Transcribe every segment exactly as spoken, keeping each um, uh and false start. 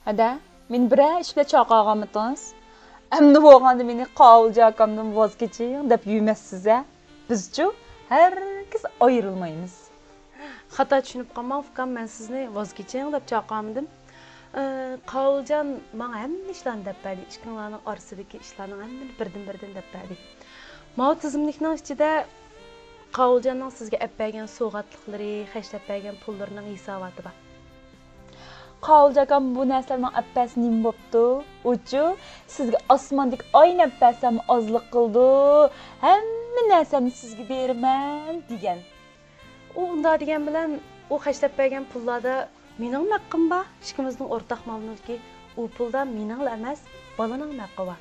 ھەدە، مېنى بىرەر ئىش بىلەن چاقىرغانمىتىڭىز؟ ئەمدى بولغاندا مېنى قاۋۇلجان ئاكامدىن ۋاز كېچىڭ دەپ يۈرمەسسىز ھە؟ بىزچۇ ھەرگىز ئايرىلمايمىز. خاتا چۈشىنىپ قالماڭ ئۇكام، مەن سىزنى ۋاز كېچىڭ دەپ چاقىرمىدىم. ئى، قاۋۇلجان ماڭا ھەممە ئىشلارنى دەپ بەردى، ئىككىڭلارنىڭ ئارىسىدىكى ئىشلارنىڭ ھەممىنى بىردىنبىردىن دەپ بەردى. ماۋۇ تىزىملىكنىڭ ئىچىدە قاۋۇلجاننىڭ سىزگە ئەپ بەرگەن سوۋغاتلىقلىرى، خەجلەپ بەرگەن پۇللىرىنىڭ ھېساباتى بار. قاۋۇلجان ئاكام بۇ نەرسىلەرنىڭ ئەپ بەرسە نېمە بوپتۇ؟ ئۇچۇ سىزگە ئاسماندىكى ئاينى ئەپ بەرسەممۇ ئازلىق قىلىدۇ، ھەممە نەرسەمنى سىزگە بېرىمەن دېگەن. ئۇ ئۇنداق دېگەن بىلەن ئۇ خەجلەپ بەرگەن پۇللاردا مېنىڭمۇ ھەققىم بار، ئىككىمىزنىڭ ئورتاق مال-مۈلكى. ئۇ پۇلدا مېنىڭلا ئەمەس، بالىنىڭمۇ ھەققى بار.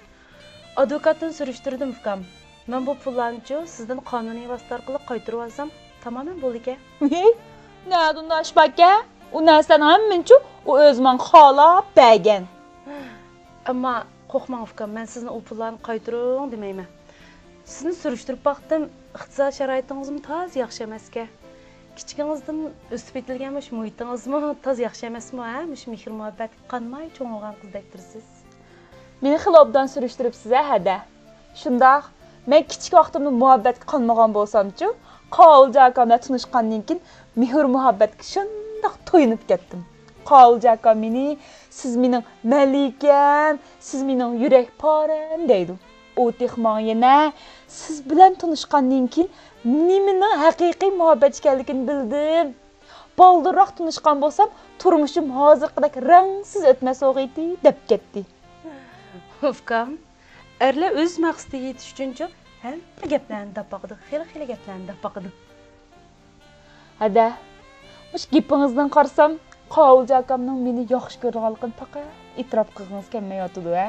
ئادۋوكاتتىن سۈرۈشتۈردۈم ئۇكام. مەن بۇ پۇللارنىچۇ سىزدىن قانۇنىي ۋاسىتە ئارقىلىق قايتۇرۇۋالسام تامامەن بولىدىكەن. ھى؟ نەدە ئۇنداق ئىش باركەن؟ ئۇ نەرسىلەرنىڭ ھەممىنىچۇ ئۇ ئۆزى ماڭا خالاپ بەرگەن. ئەمما قورقماڭ ئۇكام، مەن سىزنى ئۇ پۇللارنى قايتۇرۇڭ دېمەيمەن. سىزنى سۈرۈشتۈرۈپ باقتىم، ئىقتىساد شارائىتىڭىزمۇ تازا ياخشى ئەمەسكەن. كىچىكىڭىزدىن ئۆسۈپ يېتىلگەن مۇشۇ مۇھىتىڭىزمۇ تازا ياخشى ئەمەسمۇ ھە؟ مۇشۇ مېھىر-مۇھەببەتكە قانماي چوڭ بولغان قىزدەك تۇرىسىز. مېنى خېلى ئوبدان سۈرۈشتۈرۈپسىز ھە ھەدە. شۇنداق، مەن كىچىك ۋاقتىمدا مۇھەببەتكە قانمىغان بولسامچۇ، قاۋۇلجان ئاكام بىلەن تونۇشقاندىن كېيىن مېھىر-مۇھەببەتكە شۇنداق تويۇنۇپ كەتتىم. قاۋۇلجان ئاكام مېنى، سىز مېنىڭ مەلىكەم، سىز مېنىڭ يۈرەك پارەم دەيدۇ. ئۇ تېخى ماڭا يەنە، سىز بىلەن تونۇشقاندىن كېيىن نېمىنىڭ ھەقىقىي مۇھەببەت ئىكەنلىكىنى بىلدىم. بالدۇرراق تونۇشقان بولسام، تۇرمۇشۇم ھازىرقىدەك رەڭسىز ئۆتمەس بولغىيتى، دەپ كەتتى. ئۇكام، ئەرلەر ئۆز مەقسىتىگە يېتىش ئۈچۈنچۇ ھەممە گەپلەرنى دەپ باقىدۇ، خېلى-خېلى گەپلەرنى دەپ باقىدۇ. ھەدە، مۇشۇ گېپىڭىزدىن قارىسام، قاۋۇلجان ئاكامنىڭ مېنى ياخشى كۆرىدىغانلىقىنى پەقەت ئېتىراپ قىلغىڭىز كەلمەيۋاتىدۇ ھە؟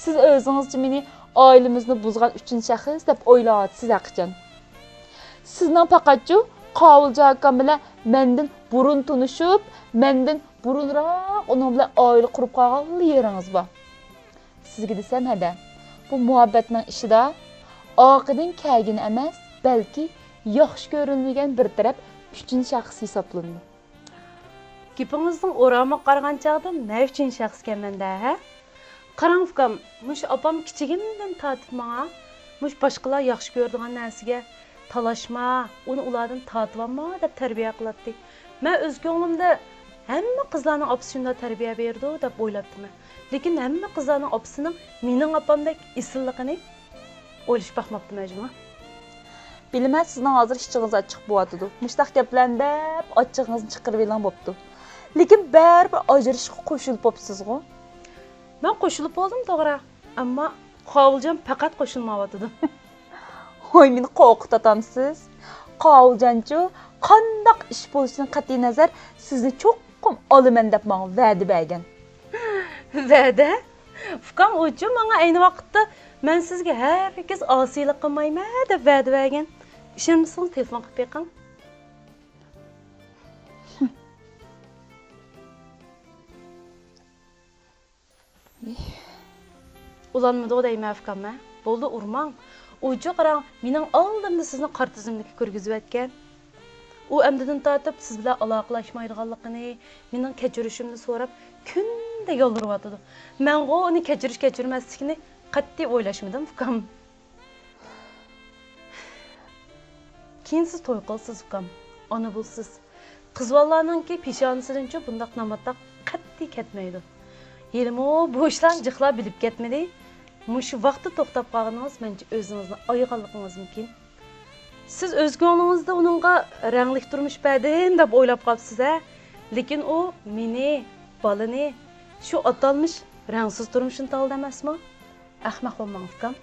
سىز ئۆزىڭىزچە مېنى ئائىلىمىزنى بۇزغان ئۈچىنچى شەخس دەپ ئويلاۋاتىسىز ھەقىچان. سىزنىڭ پەقەتچۇ قاۋۇلجان ئاكام بىلەن مەندىن بۇرۇن تونۇشۇپ، مەندىن بۇرۇنراق ئۇنىڭ بىلەن ئائىلە قۇرۇپ قالغانلا يېرىڭىز بار. سىزگە دېسەم ھەدە، بۇ مۇھەببەتنىڭ ئىشىدا ئارقىدىن كەلگىنى ئەمەس، بەلكى ياخشى كۆرۈلمىگەن بىر تەرەپ ئۈچىنچى شەخس ھېسابلىنىدۇ. گېپىڭىزنىڭ ئورامىغا قارىغان چاغدا مەن ئۈچىنچى شەخسكەنمەن-دە، ھە؟ قاراڭ ئۇكام، مۇشۇ ئاپام كىچىكىمدىن تارتىپ ماڭا مۇشۇ باشقىلار ياخشى كۆرىدىغان نەرسىگە تالاشما، ئۇنى ئۇلاردىن تارتىۋالما دەپ تەربىيە قىلاتتى. مەن ئۆز كۆڭلۈمدە ھەممە قىزلارنىڭ ئاپىسى شۇنداق تەربىيە بېرىدۇ دەپ ئويلاپتىمەن. لېكىن ھەممە قىزلارنىڭ ئاپىسىنىڭ مېنىڭ ئاپامدەك ئېسىللىقىنى ئويلىشىپ باقماپتىمەن جۇمۇ. بىلىمەن، سىزنىڭ ھازىر ئىچىڭىز ئاچچىق بوۋاتىدۇ. مۇشۇنداق گەپلەرنى دەپ ئاچچىقىڭىزنى چىقىرىۋېلىڭ بوپتۇ. لېكىن بەرىبىر ئاجرىشىشقا قوشۇلۇپ بوپسىزغۇ. مەن قوشۇلۇپ بولدۇم توغرا، ئەمما قاۋۇلجان پەقەت قوشۇلمايۋاتىدۇ. ھوي، مېنى قورقۇتۇۋاتامسىز؟ قاۋۇلجانچۇ، قانداق ئىش بولۇشىدىن قەتئىينەزەر، سىزنى چوقۇم ئالىمەن دەپ ماڭا ۋەدە بەرگەن. ۋەدە؟ ئۇكام ئۇچۇ ماڭا ئەينى ۋاقىتتا مەن سىزگە ھەرگىز ئاسىيلىق قىلمايمەن دەپ ۋەدە بەرگەن. ئىشەنمىسىڭىز تېلېفون قىلىپ بېقىڭ. ئۇلانمىدىغۇ دەيمەن ئۇكام ھە. بولدى ئۇرماڭ. ئۇچۇ قاراڭ، مېنىڭ ئالدىمدا سىزنى قارا تىزىملىككە كىرگۈزۈۋەتكەن. ئۇ ئەمدىدىن تارتىپ سىز بىلەن ئالاقىلەشمەيدىغانلىقىنى، مېنىڭ كەچۈرۈشۈمنى سوراپ كۈندە يالۋۇرۇۋاتىدۇ. مەنغۇ ئۇنى كەچۈرۈش-كەچۈرمەسلىكىنى قەتئىي ئويلاشمىدىم ئۇكام. كېيىن سىز توي قىلىسىز ئۇكام، ئانا بولىسىز. قىز بالىلارنىڭكى پېشانىسىدىنچۇ بۇنداق نامراتلىق قەتئىي كەتمەيدۇ. ھېلىمۇ بۇ ئىشلارنى جىقلا بىلىپ كەتمىدى. مۇشۇ ۋاقىتتا توختاپ قالغىنىڭىز مەنچە ئۆزىڭىزنى ئايىغانلىقىڭىزمىكىن. سىز ئۆز كۆڭلىڭىزدە ئۇنىڭغا رەڭلىك تۇرمۇش بەردىم دەپ ئويلاپ قاپسىز ھە؟ لېكىن ئۇ مېنى، بالىنى، شۇ ئاتالمىش رەڭسىز تۇرمۇشنى تاللىدى ئەمەسمۇ؟ ئەخمەق بولماڭ ئۇكام.